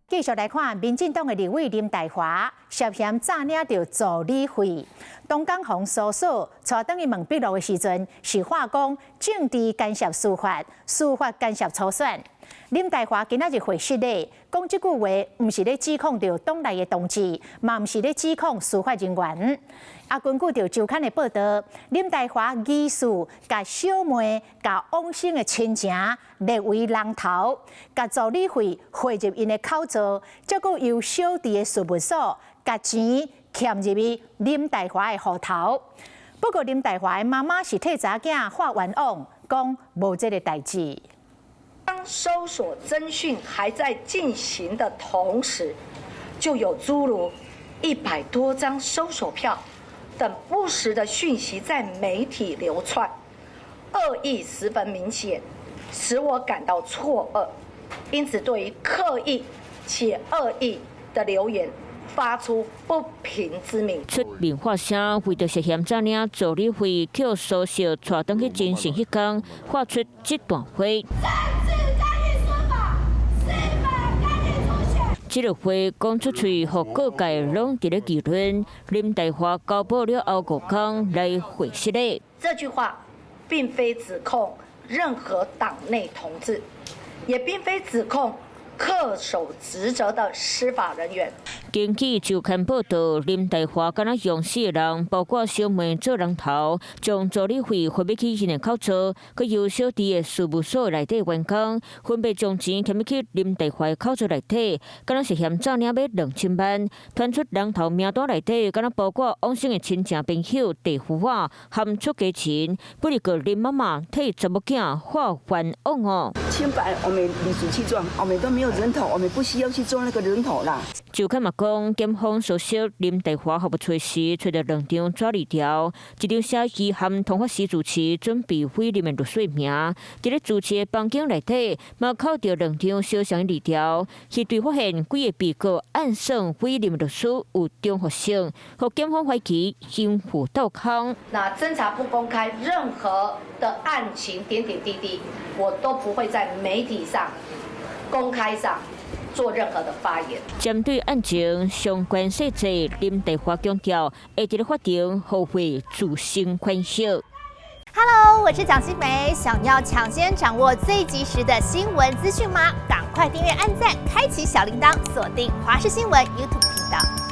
繼續來看，民進黨的立委林岱樺涉嫌詐領著助理費，東港予搜索，帶轉去問筆錄的時陣，是話講政治干涉司法，司法干涉初選。林岱樺今仔日回釋咧，講這句話毋是咧指控著黨內的同志，嘛毋是咧指控司法人員。啊，根據著週刊的報道，林岱樺疑似共小妹、共往生的親情列為人頭，共助理費匯入𪜶的口座，再閣由小弟的事務所共錢欠入去林岱樺的戶頭。不過林岱樺的媽媽是替查某囝發冤枉，講無這个代誌。當搜索偵訊還在進行的同時，就有諸如100多張搜索票等不實的訊息在媒體流竄，惡意十分明顯，使我感到錯愕。因此，對於刻意且惡意的留言，發出不平之鳴。出面發聲，為著涉嫌詐領助理費，予搜索帶轉去偵訊彼工，發出這段話。政治干預司法，司法干預初選。這个話講出喙，予各界攏佇咧議論。林岱樺交保了後5工來回釋咧。這句話並非指控任何黨內同志，也並非指控恪守職責的司法人員。根據週刊報道，林岱樺敢若用四个人，包括小妹做人頭，將助理費匯入去𪜶的口座，閣由小弟的事務所內底員工，分別將錢添入去林岱樺的口座內底，敢若涉嫌詐領欲2000萬。傳出人頭名單內底，敢若包括往生的親情朋友、弟婦仔含出家親，不過林媽媽替查某囝發冤枉哦。清白，我們理直氣壯，我們都沒有人頭，我們不需要去做那個人頭啦。週刊嘛講，檢方搜索林岱樺予物揣時，揣著兩張紙字條，一張寫伊含通法師住持準備委任的律師名，佇咧住持的房間內底嘛抾著兩張相像的字條，彼對發現幾个被告暗算委任律師有重複性，予檢方懷疑應付倒空。那偵查不公開任何的案情點點滴滴，我都不會在媒體上公開上做任何的發言。針對案情相關細節，林岱樺強調，會佇咧法庭予會自行分析。 Hello，我是蔣新梅，想要搶先掌握最及時的新聞資訊嗎？趕快訂閱、按讚、開啟小鈴鐺，鎖定華視新聞 YouTube 頻道。